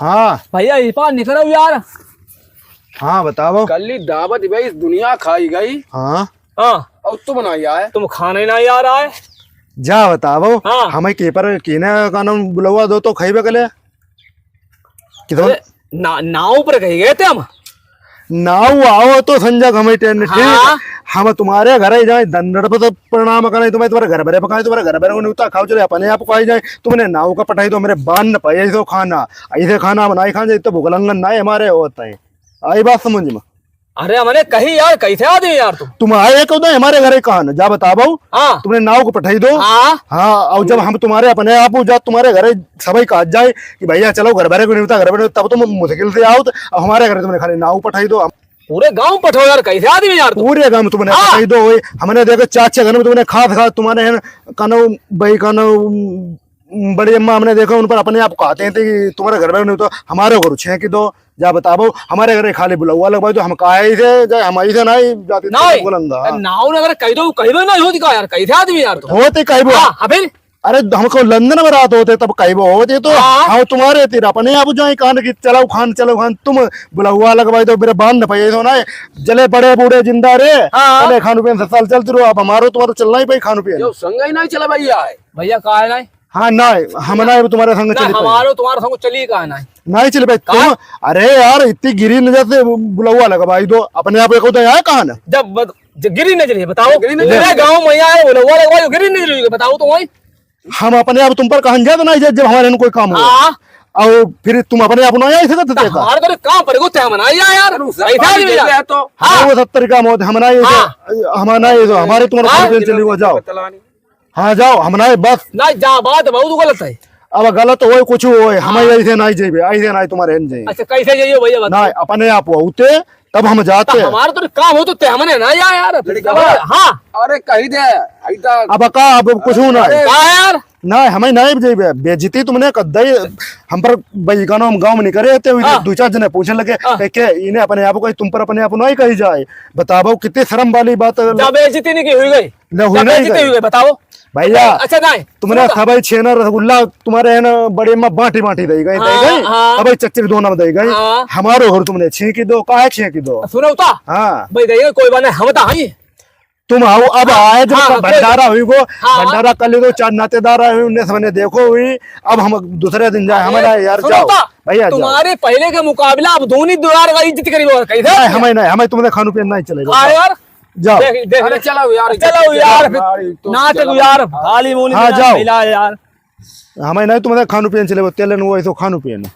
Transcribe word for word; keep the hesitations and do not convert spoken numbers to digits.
हाँ। भैया, ई पार निकरो यार। हाँ, बताओ। कल्ली दावत भाई, इस दुनिया खाई गई। हाँ। हाँ। और तुम ना आए। तुम खाने ना यार आए। जा बताओ। हाँ। हमें के पर, केने का नाम बुलवा दो तो खइबे कले। कि तुम अरे, ना, नाव पर कही गए थे हम। नाव आओ तो संजय, हमें टेन, ठीक? हाँ। हम तुम्हारे घर ही जाए, दंडर पर तो प्रणाम करें, तुम्हें तुम्हारे घर बरे पकाए, तुम्हारे घर बरे को न्योता खाओ, चले अपने आप को आई जाए, तुमने नाव का पठाई दो, मेरे बान न पाए, ऐसे खाना, ऐसे खाना हम नहीं खान जाए, तो भूख लंगन ना हमारे होता है। आई बात समझ में? अरे हमने कही यार, कैसे आदमी यार तुम? तुम आए कब दो हमारे घर ही कहा ना, जा बताओ। हाँ। तुमने नाव को पठाई दो। हाँ। हाँ, और जब हम तुम्हारे अपने आप जा तुम्हारे घर सबाई कहा जाए कि भैया चलो घर भरे को नहीं होता, घर भरे, तब तुम मुश्किल से आओ, तो अब हमारे घर तुमने खाली नाव पठाई दो। हम पूरे गांव पठाओ यार, कैसे आदमी यार तुम? पूरे गांव तुमने हाँ। पठाई दो, वही हमने देखो चार छह घर में तुमने खास खास तुम्हारे हैं, कानो, भाई कानो, बड़ी अम्मा हमने देखा उन पर अपने आप कहते हैं कि तुम्हारे घर भरे नहीं होता, हमारे घर छह की दो। जा बताबो, हमारे घरे खाली बुलौआ लगवाई तो हम काहे से जाए, हम ऐसे नहीं जाते, नहीं, बुलंदा। नाव ना अगर कह दो, कह दो ना, होती का यार, कैसे आदमी यार तुम? होते कह दो। हाँ, हाँ, फिर? अरे, हमको लंदन में रात होते तब कह वो होते तो हाँ। हाँ, तुम्हारे तीर अपने आप जाए, कान की चलाओ खान, चलाओ खान, तुम बुलौआ लगवाई दो, मेरे बांध न पाए, तो ना जले बड़े बूढ़े जिंदा रे, हाँ। चले खान पियन से साल चलते रहो, अब हमारो तुम्हारो चलना ही भाई खान पियन। यो संग ही नहीं चला भैया है। भैया, काहे नहीं? हाँ, ना, हम ना, तुम्हारे संग ना, चली पाई। हमारो तुम्हारे संग चली का ना? नहीं चली पाई। का? तुम, अरे यार, इतनी गिरी नजर से बुलौआ लगवाई दो, अपने आप को तो यहाँ कहाँ ना? जब बत-, जब गिरी नजर है, बताओ। गिरी नजर मेरे है। गाँव में यहाँ है, बुलौआ लगवाई, गिरी नजर है, बताओ तो वही। हम अपने आप तुम पर कहन जात ना, जब हमारे यहाँ कोई काम हो। हाँ। और फिर तुम अपने आप ना आई सकते तो थे का? हमारे तो काम पर को थे हम ना आया यार। अरे, ऐसा नहीं यार। तो हाँ। वो सत्तर काम होते, हम ना ये हाँ। हम ना ये तो हमारे तुम्हारे हाँ। खान पियन चली हुआ, जाओ। हाँ, जाओ, हम ना, बस। ना, जा, बात बहुत गलत है। अब गलत होए, कुछ होए, हम हाँ। ऐसे नहीं जाइबे, ऐसे नहीं तुम्हारे हैं जाइए। अच्छा, कैसे जाइए भैया, बताओ। ना, अपने आप होते, तब हम जाते। तो हमारा तो काम हो तो ते हमने ना जा यार। लड़का हाँ। अरे, कही दे, आई तो अब का, अब कुछ हो ना है। अरे। का यार? ना, हमें नहीं जाइबे, बेइज्जती तुमने कर दई, हम पर भाई, गाँव में, गाँव में नहीं करे थे, हाँ। दो चार जने पूछने लगे, हाँ। "के, के, इन्हें अपने आप को, तुम पर अपने आप नहीं कही जाए, बताओ, कितनी शर्म वाली बात है।" जा, बेइज्जती नहीं की हुई गई। ना हुई जा, नहीं बेइज्जती गई। हुई गई, बताओ। भैया, अच्छा, नहीं, तुमने सुनो तो। सबाई छेना रसगुल्ला तुम्हारे है ना, बड़े में बांटी बांटी दे गई, दे हाँ, गई। हाँ। सबाई चच्चर दोना में दे गई। हाँ। हमारो घर तुमने छेंकी दो, काहे छेंकी दो? सुनो तो। हाँ। भाई, दे गई, कोई बात नहीं, हम तो हई। तुम आओ, अब हाँ, आए जब हाँ, कोई भंडारा हुई गो, हाँ। भंडारा कर ली तो चार नातेदार आए हुए, उनने सबने देखो हुई। अब हम दूसरे दिन जाए, अरे, हमारा यार सुनो जाओ। तो, भैया, जाओ। तुम्हारे पहले के मुकाबला अब दूनी दुआर का इज्जत करी, और कैसे? नहीं, हमें नहीं, हमें तुमने खानू पियन नहीं चलेगा। हाँ यार। जाओ। देख, देख। अरे चलो यार, चलो यार, फिर यार, तो नाच चलो। यार, खाली मूली हाँ, ना जाओ। खिला यार। हमें नहीं, तुमने खानू पियन चले, वो तेलन वो ऐसो खानू पियन।